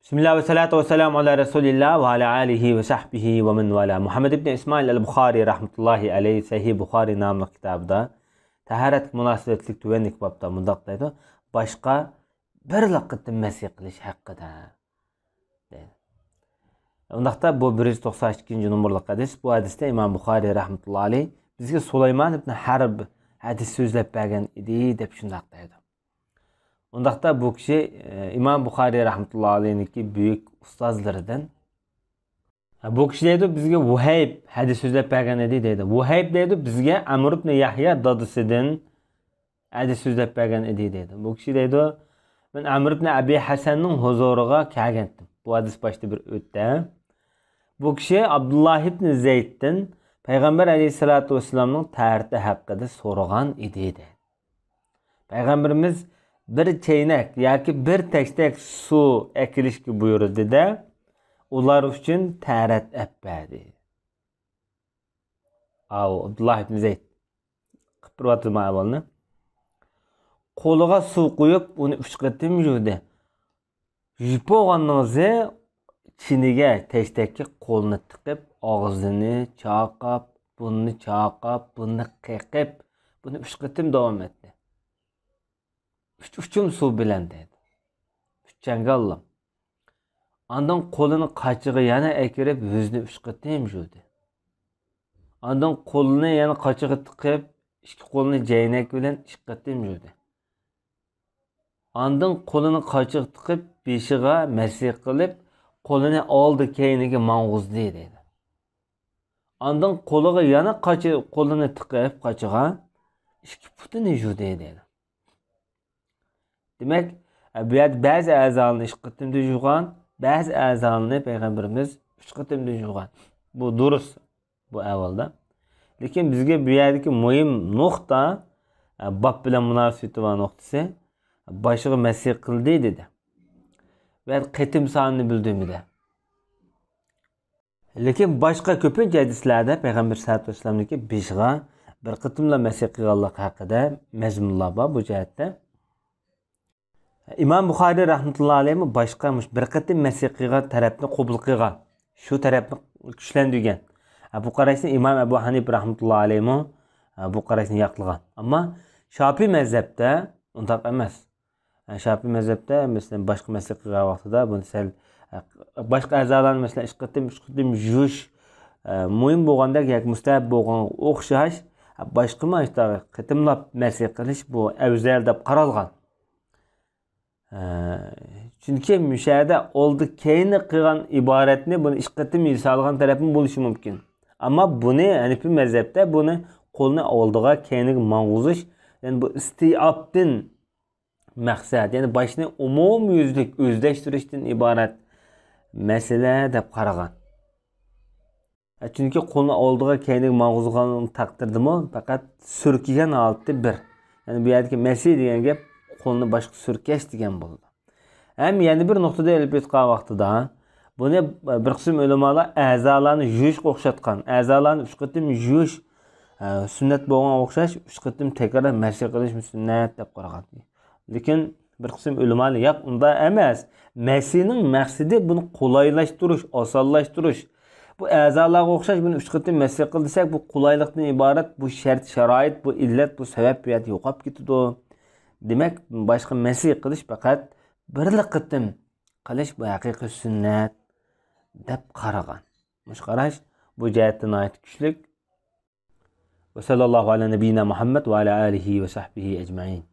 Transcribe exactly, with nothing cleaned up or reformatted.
بىسمىللا ۋەسسالاتۇ ۋەسسالامۇ ئالا رەسۇلىللا ۋە ئالا ئالىھى ۋە سەھبىھى ۋە مەن ۋالا. مۇھەممەد ئىبنى ئىسمائىل ئەل بۇخارى رەھمەتۇللاھى ئەلەيھ سەھىھ بۇخارى ناملىق كىتابىدا تاھارەتكە مۇناسىۋەتلىك تۆۋەندىكى بابتا مۇنداق دەيدۇ: باشقا بىرلا قېتىم مەسىھ قىلىش ھەققىدە، دەيدۇ. ئۇنداقتا بۇ بىر يۈز توقسان ئىككىنچى نومۇرلۇق ھەدىس. بۇ ھەدىستە ئىمام بۇخارى رەھمەتۇللا ئەلەيھ بىزگە سۇلايمان ئىبنى ھەرب ھەدىس سۆزلەپ بەرگەن ئىدى، دەپ شۇنداق دەيدۇ. ئۇنداقتا بۇ كىشى، ئى، ئىمام بۇخارى رەھمەتۇللا ئەلەيھنىڭكى بۈيۈك ئۇستازلىرىدىن. ھە، بۇ كىشى دەيدۇ، بىزگە ۋۇھەيب ھەدىس سۆزلەپ بەرگەن ئىدى، دەيدۇ. ۋۇھەيب دەيدۇ، بىزگە ئەمر ئىبنى يەھيا دادىسىدىن ھەدىس سۆزلەپ بەرگەن ئىدى، دەيدۇ. بۇ كىشى دەيدۇ، مەن ئەمر ئىبنى ئەبى ھەسەننىڭ ھۇزۇرىغا كەلگەنتىم. بۇ ھەدىس باشتا بىر ئۆتتى. بۇ كىشى ئابدۇللا ئىبنى زەيدتىن پەيغەمبەر ئەلەيھىسسالاتۇ ۋەسسالامنىڭ تەھارىتى ھەققىدە سورىغان ئىدى، دەيدۇ. پەيغەمبىرىمىز بىر چەينەك ياكى بىر تەشتەك سۇ ئەكېلىشكە بۇيرۇدى-دە، ئۇلار ئۈچۈن تەھارەت ئەپ بەردى. ئاۋۇ ئابدۇللا ئىبنى زەيد قىلىپ بېرىۋاتىدۇ مانا ئەھۋالنى. قولىغا سۇ قۇيۇپ، ئۇنى ئۈچ قېتىم يۇدى. يۇيۇپ بولغاندىن كېيىن چىنىگە، تەشتەككە قولىنى تىقىپ، ئاغزىنى چايقاپ، بۇرنىنى چايقاپ، بۇرنىنى قېقىپ، بۇنى ئۈچ قېتىم داۋام ئەتتى. ئۈچ ئۇچۇم سۇ بىلەن، دەيدۇ. ئۈچ چاڭگاللام. ئاندىن قولىنى قاچىغا يەنە ئەكىرىپ، يۈزىنى ئۈچ قېتىم يۇدى. ئاندىن قولىنى يەنە قاچىغا تىقىپ، ئىككى قولىنى چەينەك بىلەن ئىككى قېتىم يۇدى. ئاندىن قولىنى قاچىغا تىقىپ، بېشىغا مەسىھ قىلىپ، قولىنى ئالدى كەينىگە ماڭغۇزدى، دەيدۇ. ئاندىن قولىغا يەنە قاچا، قولىنى تىقىپ قاچىغا، ئىككى پۇتىنى يۇدى، دەيدۇ. دېمەك، بۇ يەردە بەزى ئەزالارنى ئىككى قېتىمدا يۇغان، بەزى ئەزالارنى پەيغەمبىرىمىز ئۈچ قېتىمدا يۇغان. بۇ دۇرۇس، بۇ ئەھۋالدا. لېكىن بىزگە بۇ يەردىكى مۇھىم نۇقتا، باب بىلەن مۇناسىۋىتى بار نۇقتىسى، باشىغا مەسىھ قىلدى دېدى. بۇ يەردە قېتىم سانىنى بىلدۈرمىدى. لېكىن باشقا كۆپىنچە ھەدىسلەردە پەيغەمبەر سەللەللاھۇ ئەلەيھى ۋەسەللەمنىڭكى بېشىغا بىر قېتىملا مەسىھ قىلغانلىقى ھەققىدە مەزمۇنلار بار بۇ جەھەتتە. ئىمام بۇخارىي رەھمەتۇللا ئەلەيھىمۇ باشقا مۇشۇ بىر قېتىم مەسىھ قىلغان تەرەپنى قوبۇل قىلغان، شۇ تەرەپنى كۈچلەندۈرگەن. بۇ قاراشنى ئىمام ئەبۇ ھەنىپە رەھمەتۇللا ئەلەيھىمۇ بۇ قاراشنى ياقلىغان. ئەمما شاپىي مەزھەپتە ئۇنداق ئەمەس. شاپىي مەزھەپتە، مەسىلەن، باشقا مەسىلە قىلغان ۋاقتىدا بۇنى سەل، باشقا ئەزالارنى، مەسىلەن، ئىككى قېتىم، ئۈچ قېتىم يۇيۇش، مۇھىم بولغاندەك ياكى مۇستەھەب بولغانغا ئوخشاش، باشقىمۇ ئاشۇنداق قېتىملاپ مەسىھ قىلىش بۇ ئەۋزەل دەپ قارالغان. چۈنكى مۇشۇ يەردە ئالدى كەينى قىلغان ئىبارەتنى بۇنى ئىككى قېتىم ياسالغان تەرەپمۇ بولۇشى مۇمكىن. ئەمما بۇنى ھەنىپىي مەزھەپتە بۇنى قولنى ئالدىغا، كەينىگە ماڭغۇزۇش، يەنى بۇ ئىستىئابتىن مەقسەت، يەنى باشنى ئومۇميۈزلۈك ئۆزلەشتۈرۈشتىن ئىبارەت مەسىلە دەپ قارىغان. چۈنكى قولنى ئالدىغا، كەينىگە ماڭغۇزغان تەقدىردىمۇ پەقەت سۈركىگەن ھالىتى بىر. يەنى بۇ يەردىكى مەسىھ دېگەن گەپ قولنى باشقا سۈركەش دېگەن بولىدۇ. ھەم يەنە بىر نۇقتىدا ئېلىپ ئېيتقان ۋاقتىدا، بۇنى بىر قىسىم ئۆلىمالار ئەزالارنى يۇيۇشقا ئوخشاتقان. ئەزالارنى ئۈچ قېتىم يۇيۇش، ئە، سۈننەت بولغانغا ئوخشاش، ئۈچ قېتىم تەكرار مەسىھ قىلىشمۇ سۈننەت دەپ قارىغان. لېكىن بىر قىسىم ئۆلىمالار، ياق، ئۇنداق ئەمەس. مەسىھنىڭ مەقسىتى بۇنى قولايلاشتۇرۇش، ئاسانلاشتۇرۇش. بۇ ئەزالارغا ئوخشاش بۇنى ئۈچ قېتىم مەسىھ قىل دېسەك، بۇ قولايلىقتىن ئىبارەت، بۇ شەرت، شارائىت، بۇ ئىللەت، بۇ سەۋەب بۇ يەردە يوقاپ كېتىدۇ. دېمەك، باشقا مەسىھ قىلىش پەقەت بىرلا قېتىم قىلىش بۇ ھەقىقىي سۈننەت دەپ قارىغان. مۇشۇ قاراش بۇ جەھەتتە ناھايىتى كۈچلۈك. ۋە سەللەللاھۇ ئەلا نەبىييىنا مۇھەممەد ۋە ئەلا ئالىھى ۋە سەھبىھى ئەجمەئىن.